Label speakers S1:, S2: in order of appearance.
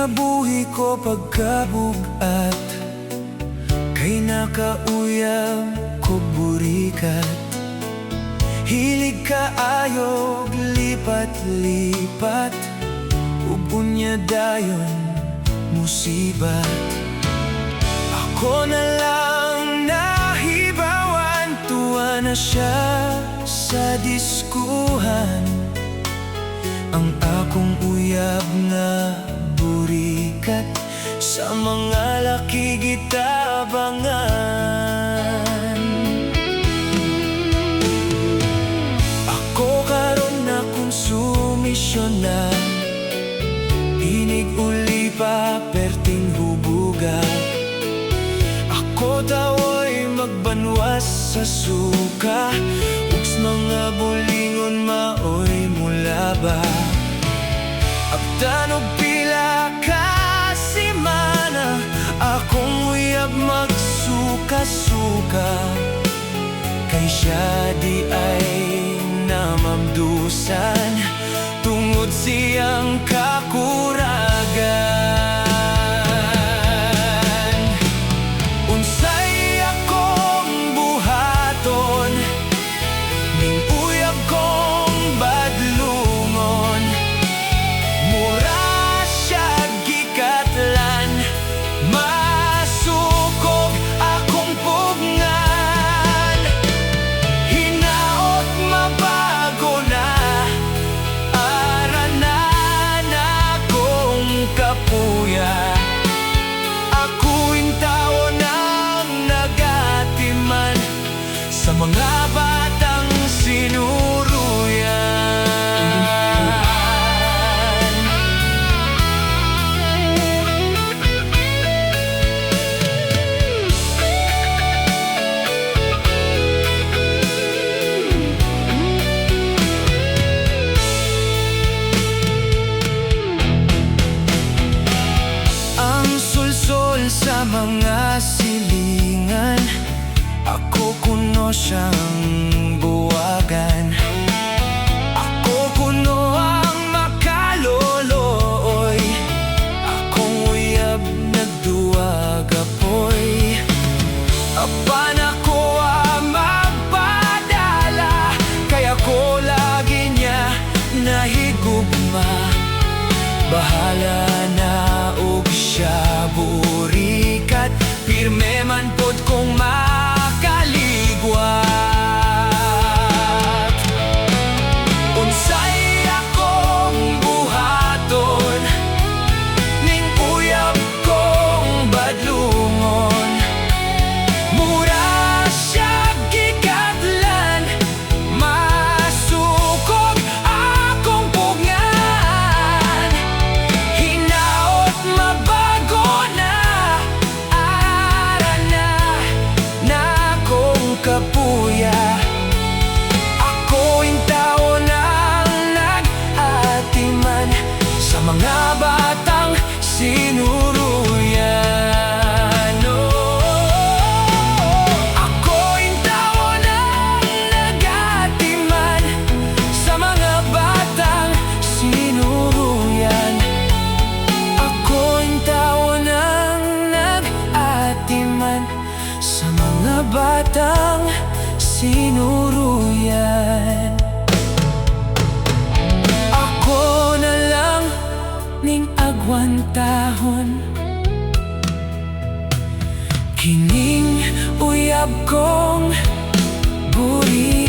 S1: Kinabuhi ko pagkabugat, kay nakauyab ko burikat. Hilig kaayog lipat-lipat, ug unya dayon musibat. Ako na lang nahibawan, tuwa na siya sa diskuhan, ang akong uyab nga burikat sa mga laki gitabangan. Ako karon na konsumisyon na, inig uli pa perting hubuga. Ako tawo'y magbanwas sa suka, ug sa mga bulingon maoy mulaba. Abtan og pila ka semana, akong uyab magsuka-suka, kay siya di ay namabdusan tungod siyang kakuragan. Unsay akong buhaton ning uyab kong badlungon? Mura siya gikatlan, masukog akong pugngan. Hinaot mabago na, ara na nakong kapuya. Ako tao nang nagatiman sa mga batang sinuruyan. Ang sulsol sa mga silingan, ako kuno siyang buwagan. Ako kuno ang makaloloy, akong uyab nagduwag apoy. Apan ako ang magpadala, kay ako lagi niya nahigugma. Bahala na og siya burikat, pirme man pod kong makaligwat. Unsay akong buhaton ning uyab kong badlungon? Mura siya gikatlan, masukog akong pugngan. Hinaot mabago na, ara na nakong kapuya. Ako tao nang nag-atiman sa mga batang sinuruyan. Oh, ako tao nang nag-atiman sa mga batang sinuruyan. Ako tao nang nag-atiman sa mga batang sinuruyan. Ako na lang ning agwantahon kining uyab kong burikat.